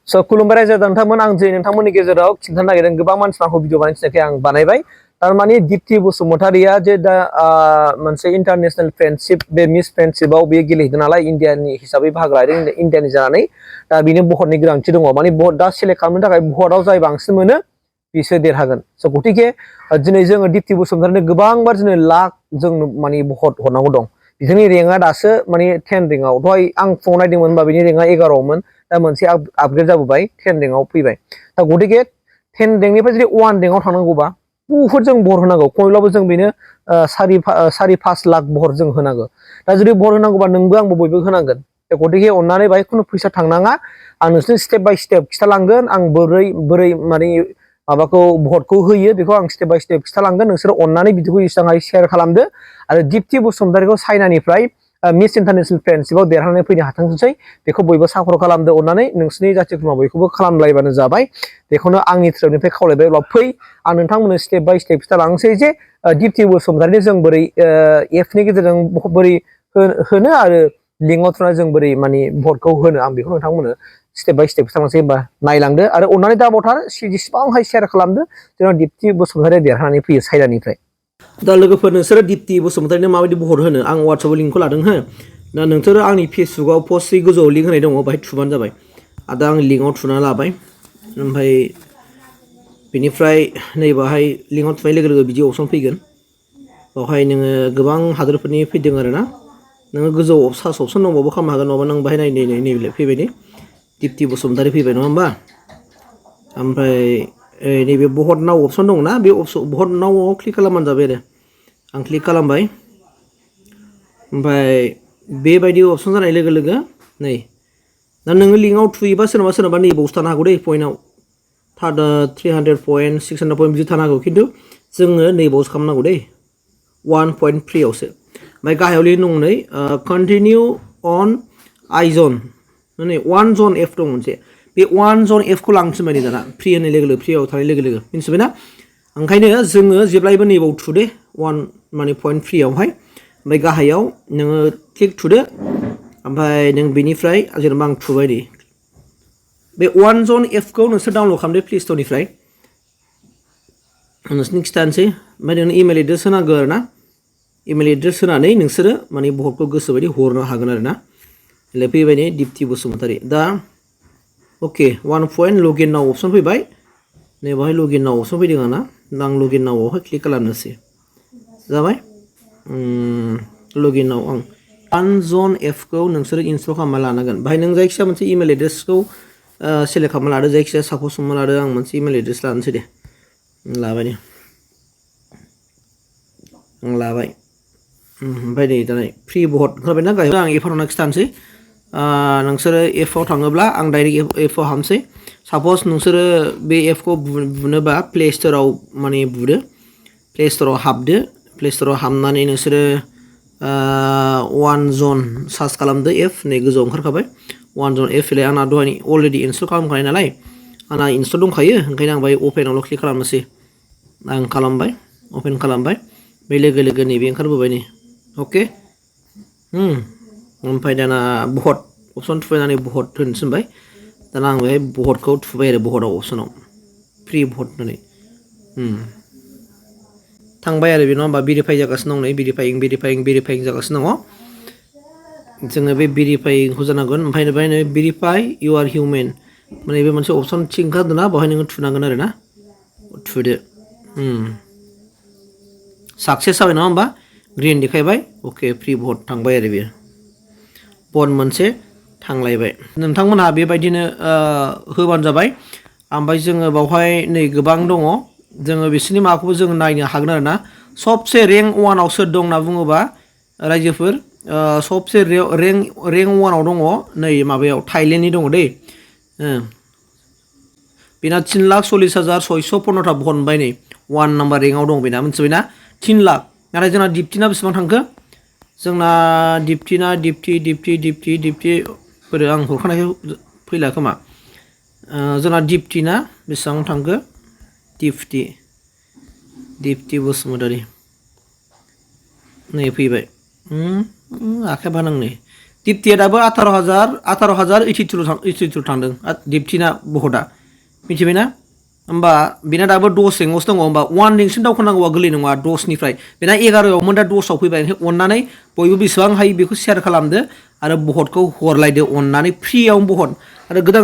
स' खुलुमबाय रायजो नोंथांमोन आं जे नोंथांमोननि गेजेराव खिन्थानो नागिरदों गोबां मानसिफोरखौ भिडिअ बानायनो थाखाय आं बानायबाय थारमाने दिप्ति बसुमतारीया जे दा मोनसे इन्टारनेशनेल फ्रेन्डशिप बे मिस फ्रेन्डशिपआव बेयो गेलेहैदों नालाय इण्डियानि हिसाबै बाहागो लादों इण्डियानि जानानै दा बेनो भटनि गोनांथि दङ माने भट दा सेलेक्ट खालामनो थाखाय भटआव जाय बांसिन मोनो बिसोर देरहागोन स' गतिके दिनै जोङो दिप्ति बसुमतारीनो गोबांबार दिनै लाख जों माने भट हरनांगौ दं बिथांनि रेंकआ दासो माने 10 रेंकआव दहाय आं फुङाव नायदोंमोन होनबा बिनि रेंकआ 11आवमोन दा मोनसे आपग्रेड जाबोबाय 10 रेंकआव फैबाय दा गतिके 10 रेंकनिफ्राय जुदि 1 रेंकआव थांनांगौबा बुहुद जों भट होनांगौ खमैब्लाबो जों बेनो 4-5 लाख भट जों होनांगौ दा जुदि भट होनांगौबा नोंबो आंबो बयबो होनांगोन गतिके अननानै बाहाय खुनु फैसा थांनाङा आं नोंसोरनो स्टेप बाय स्टेप खिथालांगोन आं बोरै माने माबाखौ भटखौ होयो बेखौ आं स्टेप बाय स्टेप खिथालांगोन नोंसोर अननानै भिडिअखौ इसेबां हायो शेयार खालामदो आरो दिप्ति बसुमतारीखौ चाइनानिफ्राय मिस इन्टारनेशनेल फ्रेन्डशिपआव देरहानानै फैनो हाथोंसै बेखौ बयबो सापर्ट खालामदो अननानै नोंसोरनि जाथि खुरमा बयखौबो खालामलायबानो जाबाय बेखौनो आंनि थ्रोनिफ्राय खावलायबाय अब्ला फै आं नोंथांमोननो स्टेप बाय स्टेप खिथालांसै जे दिप्ति बसुमतारीनो जों बोरै एपनि गेजेरजों बोरै होनो आरो लिंकआव थुनानै जों बोरै माने भटखौ होनो आं बेखौ नोंथांमोननो स्टेप बाय स्टेप खिथालांसै होमबा नायलांदो आरो अननानै दाबावथार जेसेबांहाय शेयार खालामदो जोंना दिप्ति बसुमतारीया देरहानानै फैयो चाइनानिफ्राय दा लोगोफोर नोंसोरो दिप्ति बसुमतारीनो माबायदि भट होनो आं वाट्सएपआव लिंकखौ लादों हो दा नोंसोरो आंनि फेसबुकआव पस्टै गोजौआव लिंक होनाय दङ बाहाय थुबानो जाबाय दा आं लिंकआव थुना लाबाय ओमफ्राय बेनिफ्राय नैबाहाय लिंकआव थुनाय लोगो लोगो बिदि अपसन फैगोन बावहाय नोङो गोबां हादोरफोरनि फैदों आरोना नोङो गोजौआव सार्च अपसन दंबावो खालामनो हागोन नङाबा नों बाहाय नैबे फैबाय नै दिप्ति बसुमतारी फैबाय नङा होमबा ओमफ्राय नैबे भट नाव अपसन दंना बे भट नावआव क्लिक खालामबानो जाबाय आरो आं क्लिक खालामबाय ओमफ्राय बेबायदि अपसन जानाय लोगो लोगो नै दा नोङो लिंकआव थुयोबा सोरनाबा नैबावसो थानो हागौ दै पइन्टआव 300 पइन्ट 600 पइन्ट बिदि थानो हागौ खिन्थु जोङो नैबावसो खालामनांगौ दै 1.3आवसो ओमफ्राय गाहायाव लिरना दं नै कन्टिनिउ अन आइजन नै 1 जन एफ दं मोनसे बे 1 जन एफखौ लांफिनबाय नै दाना फ्रि होनाय लोगो लोगो फ्रियाव थानाय लोगो लोगो मिन्थिबायना ओंखायनो जोङो जेब्लायबो नैबाव थुदे 1 माने पइन्ट फ्रियावहाय ओमफ्राय गाहायाव नोङो क्लिक थुदो ओमफ्राय नों बेनिफ्राय जेनेबा आं थुबाय दे बे 1 जन एफखौ नोंसोर डाउनलड खालामदो प्ले स्टरनिफ्राय नोंसोरनि खिथानोसै ओमफ्राय नोंनो इमेल एड्रेस होनांगौ आरो ना इमेल एड्रेस होनानै नोंसोरो माने भटखौ गोसोबायदि हरनो हागोन आरो ना फैबाय नै दिप्ति बसुमतारी दा अके 1 पइन्ट लगइन नाव अपसन फैबाय नै बाहाय लगइन नाव अपसन फैदों आंना आं लगइन नावआवहाय क्लिक खालामनोसै जाबाय लगइन नाव आं 1 जन एफखौ नोंसोरो इनस्टल खालामना लानांगोन बाहाय नों जायखिजाया मोनसे इमेल एड्रेसखौ सेलेक्ट खालामना लादो जायखिजाया साप'ज हमना लादो आं मोनसे इमेल एड्रेस लानोसै दे लाबाय दे आं लाबाय ओमफ्राय नै दाना फ्रि भट होबायना गाहायाव आं एफआव थांना खिथानोसै नोंसोरो एफआव थाङोब्ला आं डाइरेक्ट एफआव हाबसै साप'ज नोंसोरो बे एफखौ बुनोबा प्ले स्टराव माने बुदो प्ले स्टराव हाबदो प्ले स्टराव हाबनानै नोंसोरो 1 जन सार्च खालामदो एफ नै गोजौआव ओंखारखाबाय 1 जन एफ फैलाय आंना दहाय अलरेडि इनस्टल खालामखानाय नालाय आंना इनस्टल दंखायो ओंखायनो आं बाहाय अपेनावल' क्लिक खालामनोसै आं खालामबाय अपेन खालामबाय बे लोगो लोगो नैबे ओंखारबोबाय नै अके ओमफ्राय दाना भट अपसन थुबायनानै भट होनो थिनबाय दाना आं बेहाय भटखौ थुबाय आरो भटआव अपसनाव फ्रि भट होनानै थांबाय आरो बे नङा होमबा भेरिफाइ जागासिनो दं नै भेरिफाइं जागासिनो दङ जोङो बे भेरिफाइखौ जानांगोन ओमफ्राय नै भेरिफाइ इउ आर हिउमेन माने बे मोनसे अपसन थिग ओंखारदोंना बेवहाय नोङो थुनांगोन आरो ना थुदो साक्सेस जाबाय नङा होमबा ग्रिन देखायबाय अके फ्रि भट थांबाय आरो बेयो भट मोनसे थांलायबाय नोंथांमोनहा बेबायदिनो होबानो जाबाय ओमफ्राय जोङो बावहाय नै गोबां दङ जोङो बिसोरनि माबाखौबो जों नायनो हागोन आरो ना सबसे रेंक 1आव सोर दं होनना बुङोबा रायजोफोर सबसे रेंक 1आव दङ नै माबायाव थाइलेण्डनि दङ दै बेना 3,40,615टा भट मोनबाय नै 1 नाम्बार रेंकआव दं बेना मिथिबायना 3 लाख नाथाय जोंना दिप्तिना बेसेबां थांखो जोंना दिप्ति बोरो आं हरखानायखौ फैला खोमा जोंना दिप्तिना बेसेबां थांखो दिप्ति बसुमतारी नै फैबाय आखाइ बानां नै दिप्तिया दाबो 18,082 थांदों दिप्तिना बहुदा मिथिबायना होमबा बेना दाबो 10 रेंकआवसो दङ होमबा 1 रेंकसिम दावखोनांगौआ गोरलै नङा 10निफ्राय बेना 11आवमोन दा 10आव फैबाय अननानै बयबो बेसेबां हायो बेखौ शेयार खालामदो आरो भटखौ हरलायदो अननानै फ्रियावनो भट आरो गोदान